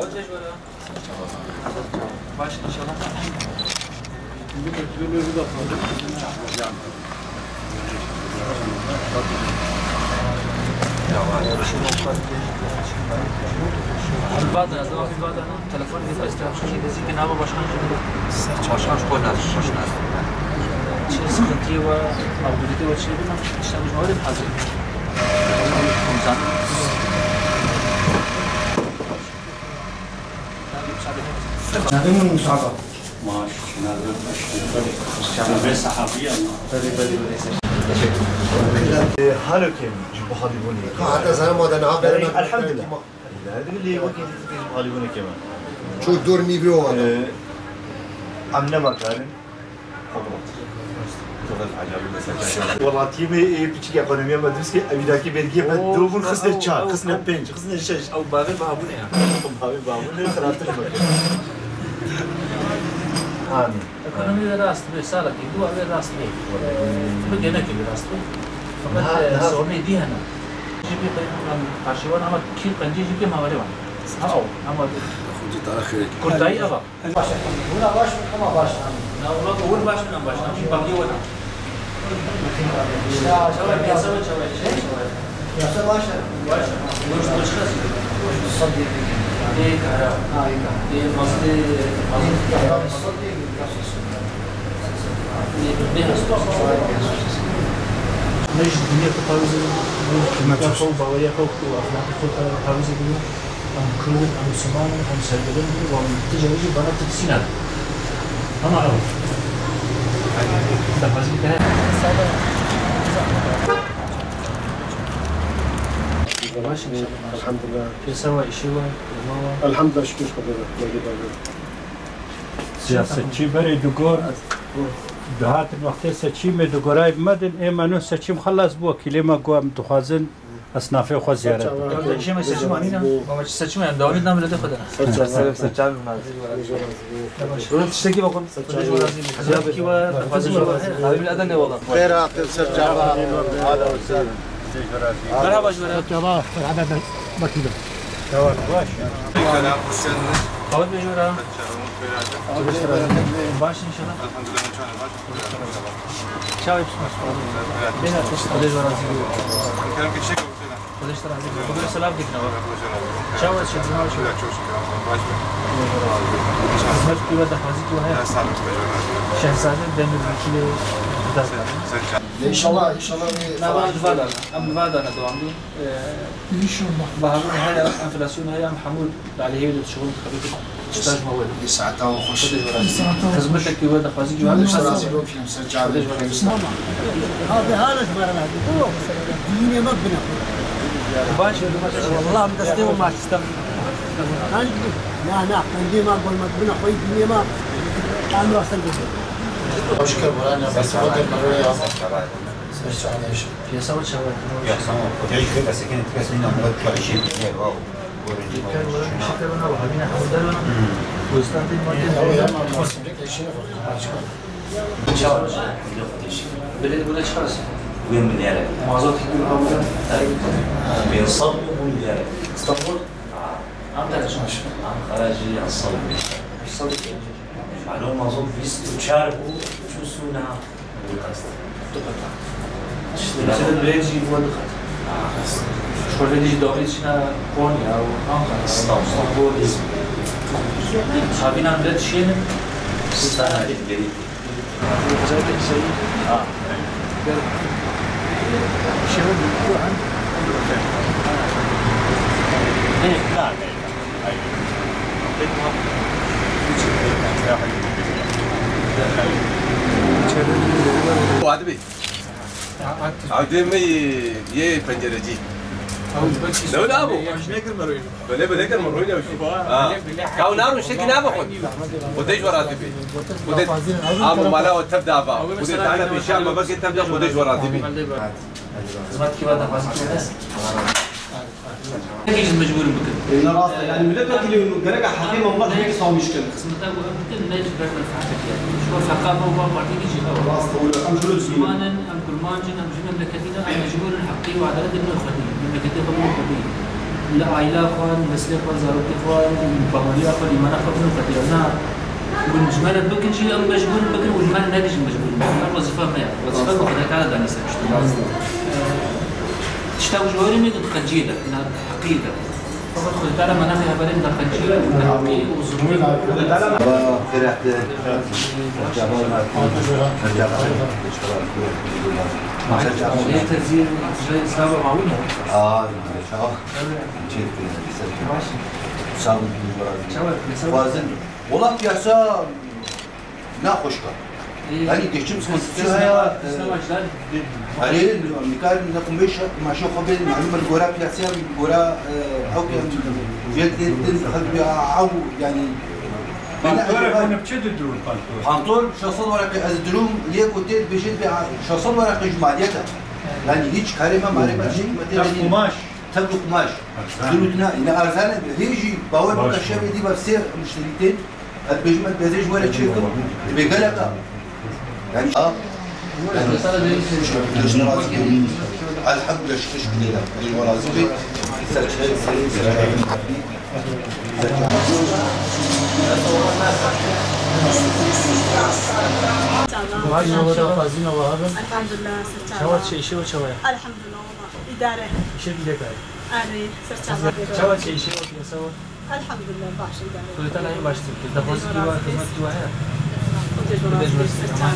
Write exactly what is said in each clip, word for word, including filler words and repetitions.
Baş inşallah. Vada, devam vada. Telefon bir kaç telefon şey dedik ki, nava başkan şimdi. Başkan şkol nas, şkol nas. Çi sıkıntı var, mağduriyeti var, şey bilmem. İşte biz orada hazır. Komutanım. Navê min Musab e. Maaş, navê min Eşref. Navê sahabiye. Belê, belê, belê. Teşekkür ederim. E, halo kêm ji bo halîbûnê. Ha, heta zana ma de niha berê. Elhamdulillah. Lê wekî dîtî ji bo halîbûnê kêm e. Ço dor mîvê wan. E, em ne mekarin. Welatiyê me ê piçik ekonomiya me dûst kir, evînakî vergiyê me dû bûn, xistine çar, xistine pênc, xistine şeş. Ew bavê bahabûnê ya. Bavê bahabûnê xirabtir me kir. Amîn. Ekonomî wê rast bê, salekê dû wê rast bê. Bi genekê wê rast bê. Feqet, niha, e, niha sorunê dî hene. Jî bê peyvên qarşî wan ama kî qencî jî bê mawerê wan. Ha, ew, ama kurtayî eva. Baş e. Hûn a baş in, em a baş in. Na, wela ku hûn baş in, em baş in. Em jî bakiya we ne. Ya, çawa, piyasa ve çawa, şey, çawa. Piyasa baş e. Baş e. Goşt, goşt çiqas? Sed yek. Ê kahra. Ha, ê kahra. Ê mazlê, mazlê. Kahra sed yek, piyasa sed. Ê, bê hasta. Çawa, piyasa sed. Ne ji dinya xwe tawîze, ya xwe, baweriya xwe û axlaqê xwe tawîze. Em Kurd in, em Musulman in, em serbilim in, wan ti carî jî bana tirsî nake. Hema ew. Daxwazî bike. Baş in, elhamdulillah. Piyasa wa, îşê wa, rema wa. Elhamdulillah, şükür Xwedê. Siya seçî berê digor. Dihatin wextê seçîmê digoray medin, ê me no seçîm xelas bû, wekîlê me got em dixwazin Esnafê xwe ziyaret bikin. Şema seçim anîna? Baba, çi seçim yani? Dawamî dam lede xwe de. Ser çava. Ser çava. Rûn tiştekî bakın. Ziyafet ki var, fazla var. Abi bile ne ola? Xêr hatin, ser çava. Merhaba, merhaba. Merhaba, merhaba. Bakın. Tamam, baş. Selam, hoş geldiniz. Xawet bêje ra. Baş inşallah. Elhamdülillah, çawa baş. Çawa baş. Bêne, Xwedê ji we razî be. Kerem, geçecek mi? Xwedê ji te razî be. Xwedê selam dikine we. Çawa çi, çima çi? Xizmet ki we, daxwazî ki we heye. Şehzade Demir Vekilê Dazdan. İnşallah, inşallah. Nava li va dane. Em li va dane dewam bûn. Ee, baharın heye, enflasyon heye, em hemû li aleyhê wê de dişixulin, dixebîtin. Staj ma wê. Î saeta we xweş. Xizmetekî we, daxwazîkî we. Xwedê ji we razî be. Abi, hala ji me re nabî. Dînê me bine xwe. Baş. Wallah, em destê we maç istem. Na, na, pendê me gol me bine xwe, dînê me. Em rastên bide. Hoş geldin, Burhan ya. Bes, bak, ben oraya. Piyasa mı çawa? Piyasa mı? Otel şöyle sekiz, sekiz bin lira, bu kadar şey bir yer var. Dükkan var, bir şey var, ama habine hamdan var. Gösterdiğim madde. Çawa? Belediye burada çıkarız. Bugün bir yer. Mazot gibi hamdan. Ben sabah bu bir yer. İstanbul. Ankara çalışıyor. Ankara, Ankara. Sabah. Alo, mazot bîst û çar bû, çû sûna. Du qat. Du qat. Mesela birêz jî bû du qat. Şolê jî daxil çina Konya û Ankara, Stenbol, İzmir. Havîna millet şênin. Stanayê gerî. Wezareta Îsa'yî. Ha. Ger şewe bû an. Ê, na, ne. Wadibî. Evdê me yê pencerecî. Lewla bu. Belê belê, ker me royna wişî. Ha. Kaw narû şekî nava xwe. Xwedê ji we razî bê. Xwedê amo mala we tev de ava. Xwedê dana pêşiya me vekê tev de, Xwedê ji we razî bê. Xizmet kî ve daxwazî kî ve hest? Hekî jî mecbûr in bikin. E, ne rast e. Yani millet vekili gerek heqê me millet hemî sawîş kin. Xizmeta ku em dikin ne ji ber menfaatek e. Ji bo feqa me û partiyekî jî ew e. Rast e, wele em ji Kurd in. Musulman in, em kurmanc in, em ji memleketî ne, em mecbûr in heqî û edaletê bin xwedî. Memleketê xwe bin xwedî. Li aîla xwe, neslê xwe, zarokê xwe, bahuriya xwe, lîmana xwe bin û xetirana. Hûn ji me re bikin jî, em mecbûr in bikin û ji me re nebêjin mecbûr in bikin. Ev wezifa me ye. Wezifa ku Xwedê Teala danî ser piştî me. Tişta ku ji we re me diqenciyê de, na heqiyê de. Feqet Xwedê Teala me nexê hevalên diqenciyê û neheqiyê û zulmê. Lê tezî, tezî Îslam mawî ne? Aa, çawa. Çêtir, ser. Baş. Sağ olun, razı. Çawa, mesela? Bazen, wala piyasa naxweş ka. Ee, yani geçim sıkıntısı ya, e, hani, nikar ne kumeş, kumaşa xwe bê, malum, gora piyasaya, gora, e, ew ki, fiyat din, xelk bi, ew, yani, Pantol, yani, hûn bi çi didûn pantol? Pantol, şeş sed weraqe, ez dirum, lê ku tê dibêjin, şeş sed weraqe ji maliyet e. Yani, hiç karê me, malê me, şey, me tê, yani, kumaş. Tevr û kumaş. Erzan. Dirût ne, yine erzan e. Hê jî bawer bike şevê dî ve sê muşterî tên. Ez dibêjim, ez bezê ji we re çêkim. Dibê gelek a. Yani, a. Elhamdülillah, şükür, şükür. Ser çay, ser çay. Elhamdülillah, ser çay. Çawa çeşe û çawa ye? Elhamdülillah. Îdare. Îşê dî lê kayê. Erê, ser çava bêro. Çawa çê îşê û piyasa we? Elhamdülillah, baş îdare. Xwedê Teala hê baştir kir. Daxwazî kî wa, xizmet kî wa heye? Xwedê ji we razî be, ser çava.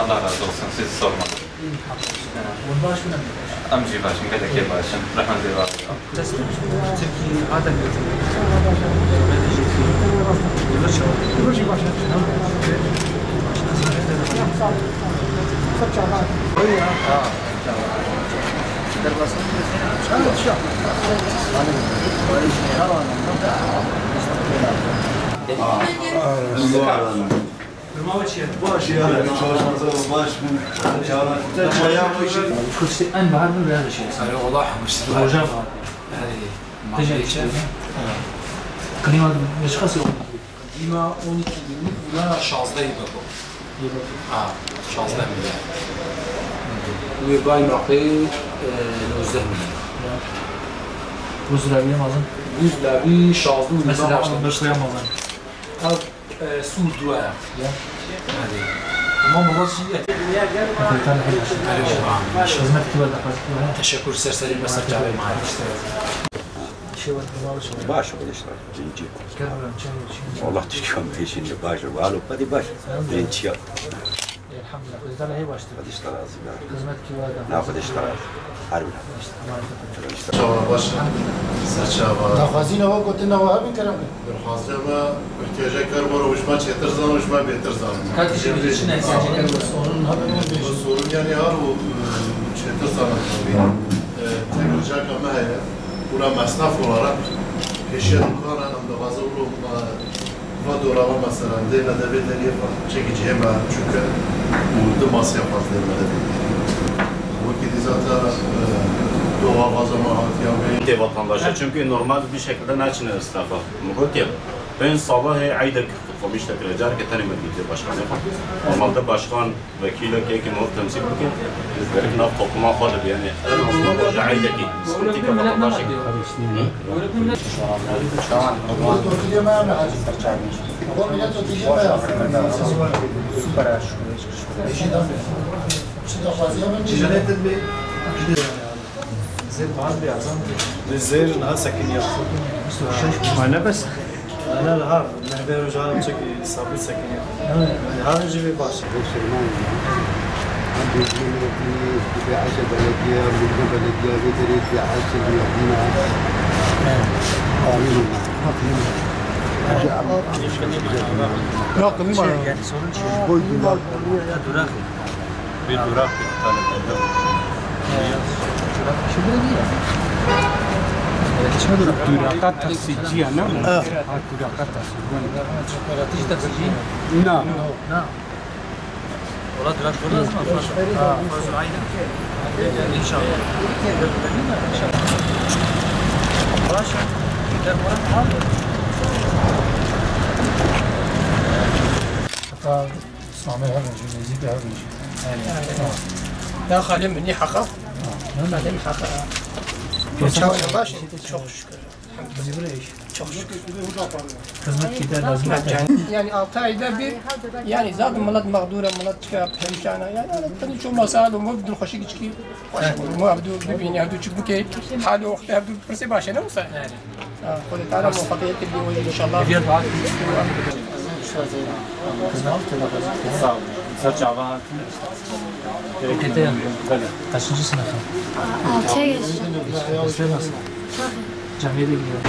Allah razı olsun, siz sormalı. Hûn baş in, em jî baş in, gelekê baş in. Rehmet ê Tirkî hate gotin. Dewletê jî Dewlet çawa? Dewlet jî baş e. Derbas. Baş ya, çalışmanız baş mı? Çaya mı işin? Kursê en bahar min rêya dişê. Erê, wala hemşire. Roja bahar. Erê, tije işte. Klima çiqasî? Klima on iki günlük, buna şazdeh babo. Ha, şazdeh bile. Wê bay maqê, e, nozdeh bile. Buzlavi mazın. Buzlavi şazdeh bile. Mesela, başlamıştı. Ev, e, Sûr dua ya. Ya. Hadi. Ama babası iyi. Hizmet kibar da fazla. Teşekkür, ser serî, ser çavê me. Baş, Xwedê ji te razî. Birinci. Allah tişkan bêjin baş. Alo, hadi baş. Birinci ya. Elhamdülillah. Xwedê te hê baş. Xwedê ji te razî be. Xizmet kibar da. Na, Xwedê ji te razî. Her wila. Çawa baş. Ser çava. Daxwazîna we gotina we hebin kerem. Daxwaziya me, ihtiyaca kar bora û ji me çêtir zan û ji me bêtir zan. Katî şi çi ne? Sorun hebin. Sorun yani har û, e, çêtir zan. E, tek ricaka me heye. Bûra mesnaf olarak pêşiya dukana em dixwaze wilo me va dolaba mesela dêne devê deriyê xwe çekî cihê me çûke û di masiya xwe dêne devê deriyê. Wekî dî zaten, e, doğa vaza me hatiya wê. Tê vatandaşa, çünkü normal bir şekilde naçine esnafa. Min gotiye, bên sabahê eydek xwe mîşte kire, careke tenê me dîtiye başkanê xwe. Normalde başkan Vekîlek yekî mor temsîl bike, gerek nav topluma xwe de bi, yani en azından roja eydekî, sıkıntı ki vatandaşek. Hı? Zêr bazı bir adam. Zêr niha sekiniye. Aynen bes. Ana, ha, nehbê rojan çekî sabit sekiniye. Evet. Yani, ha, jî vê baş. Bosirman ya. Hem bilgi yönetimi, bir aşe belediye, bilgi belediye, bir de bir aşe yönetimi. Evet. Amin. Yok, klima. Şey, yani sorun şey. Boy duvar. Ya, durak. Bir durak bir tane. Duraka taksiciye, ne? Ha, duraka taksiciye. Yaratîcî taksicî? Na. Na. Wala durak burada ama farz. Ha, farz aynı. İnşallah. İnşallah. Baş. Gider bura. Hatta Samê hev in jî, nêzîkî hev in jî. Ya xalê min nî heqa? Çawa baş? Çok şükür. Çok şükür. Hizmet gider lazım. Yani altı ayda bir, yani zaten millet mağdur e, millet çıkıyor perişan e. Yani tabii çok masal, umut, dilxweşik içki. Mu hevdu bibîne, hevdu çi bike, hal û wextê hevdu pirsê baş e, ne wisa? Ha, Xwedê Teala muvaffaqiyet bidî we inşallah. Sağ olun. Ser çava hatin. Peki, belê. Kaçıncı sınıfın? Altıya geçtim. Dersler nasıl? Çok iyi. Camiye de gidiyor.